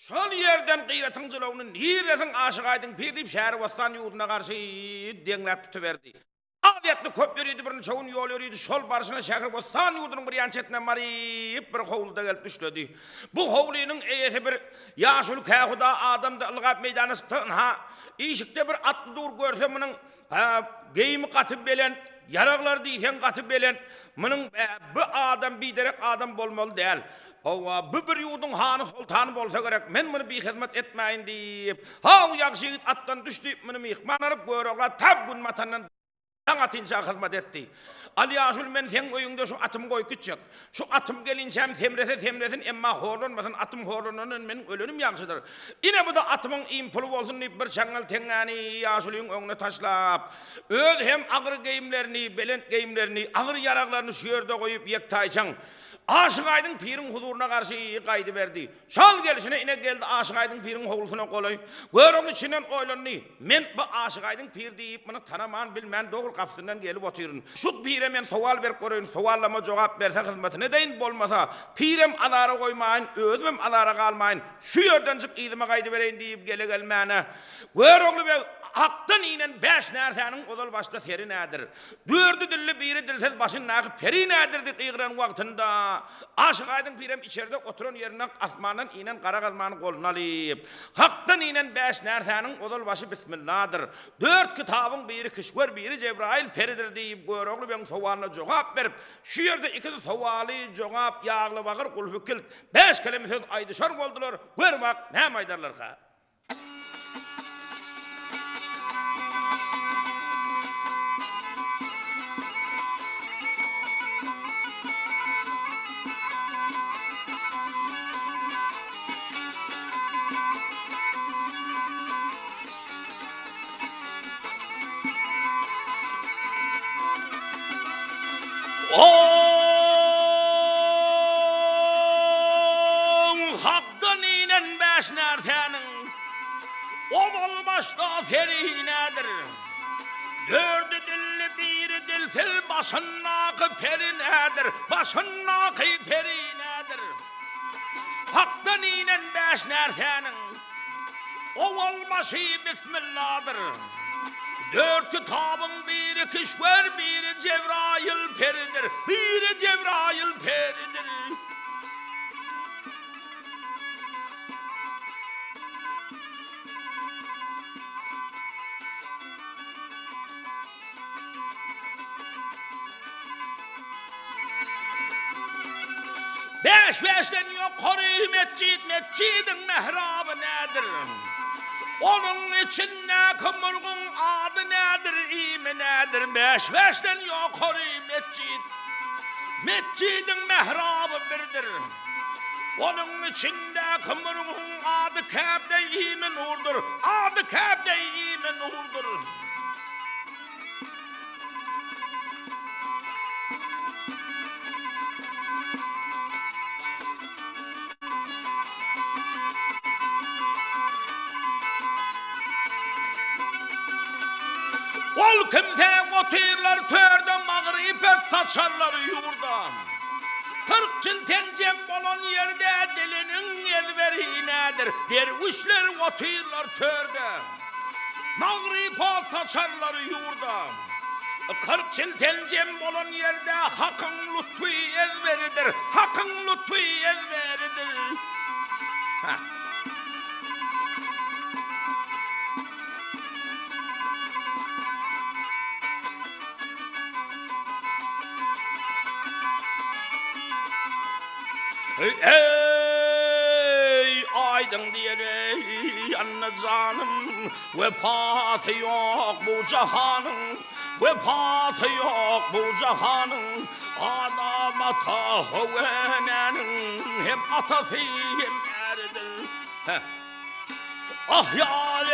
Şol ýerden Gyratyň jylawyny niresiň Aşyk Aýdyň pir diýip Şähribossan ýurduna garşy deňläp tutuberdi. Az ýatdy, köp ýöridi, birniçe gün ýol ýöridi, şol barşyna Şähribossan ýurdunyň bir ýan çetine baryp, bir howluda gelip düşledi. Bu howlynyň eýesi bir ýaşuly kähuda adamdy, ylgap meýdana çyksa, ynha, işikde bir atly dur, görse munuň Geýimi gaty belent, ýaraglary diýseň gaty belent. Munuň bu adam biderek adam bolmaly däl. Hawa, bu bir ýurduň hany, soltany bolsa gerek. Men muny bihyzmat etmäýin diýip, haw, ýagşy ýigit atdan düşdi, muny myhman alyp, Görogla tab gün batandan daň atynça hyzmat etdi. Al ýaşuly, men seň öýüňde şu atymy goýup gitjek. Şu atym gelinçäm semrese semresin, emma horlanmasyn, atym horlanandan meniň ölenim ýagşydyr. Ine bu-da atymyň iým puly bolsun diýip, bir çaňňal teňňäni ýaşulyň öňüne taşlap, özi hem agyr geýimlerini, belent geýimlerini, agyr ýaraglaryny şu ýerde goýup, ýektaýçaň Aşyk Aýdyň piriň huzuryna garşy gaýdyberdi. Şol gelşine ine geldi Aşyk Aýdyň piriň howlusyna golaý. Görogly içinden oýlandy, Men bu Aşyk Aýdyň pir diýip, muny tanaman, bilmän dogry gapysyndan gelip otyryn. Şu pire men sowal berip göreýin, sowallama jogap berse hyzmatyny edeýin, bolmasa, pirem azara goýmaýyn, özümem azara galmaýyn, şu ýerdenjik yzyma gaýdybereýin diýip gele-gelmäne, Görogly beg, Hakdan inen bäş närsäniň ozal başda seri nädir? Dördi dilli, biri dilsiz başyndaky peri nädir diýip gygyran wagtynda, Aşyk Aýdyň pirem içerde oturan ýerinden asmandan inen gara gazmany goluna alyp, Hakdan inen bäş närsäniň ozal başy Bismilladyr. Dört kitabyň biri Kişwer, biri Jebraýyl peridir diýip, Görogly begiň sowalyna jogap berip, şu ýerde ikisi sowaly, jogap, ýagly bagyr, gulpy kilt, bäş keleme söz aýdyşar boldular, gör bak, näme aýdarlarka? Hakdan inen bäş närsäniň owal başda seri nädir? Dördi dilli biri dilsiz başyndaky peri nädir? Başyndaky peri nädir? Hakdan inen bäş närsäniň owal başy Bismilladyr. Dört kitabyň biri Kişwer, biri Jebraýyl peridir, biri Jebraýyl peridir. Bäş-bäşden ýokary metjit, metjidiň mähraby nädir? Onuň içindäki murguň ady nädir, iými nädir? Bäş-bäşden ýokary metjit, metjidiň mähraby birdir. Onuň içindäki murguň ady Käbde iými nurdur, ady Käbde iými nurdur. Ol kimse otyrlar törde magrypet saçarlar ýurda. 40 çilten jem bolan ýerde diliniň ezberi nädir? Derwüşler otyrlar törde. Magrypa saçarlar ýurda. 40 çilten jem bolan ýerde Hakyň lutfy ezberidir. Hakyň lutfy ezberidir. Hä. Eý, aýdyň diýer eý, Anna janym, Wepasy ýok bu jahanyň, Wepasy ýok bu jahanyň, Adam ata How enäniň Hem atasy hem äridir. Heh. Ah ýar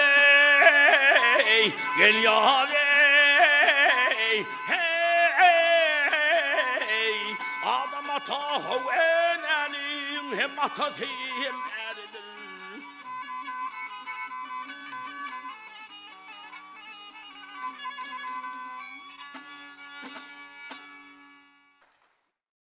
eý, gel ýar eý, Heý, Adam ata How enäniň Hem atasy hem äridir.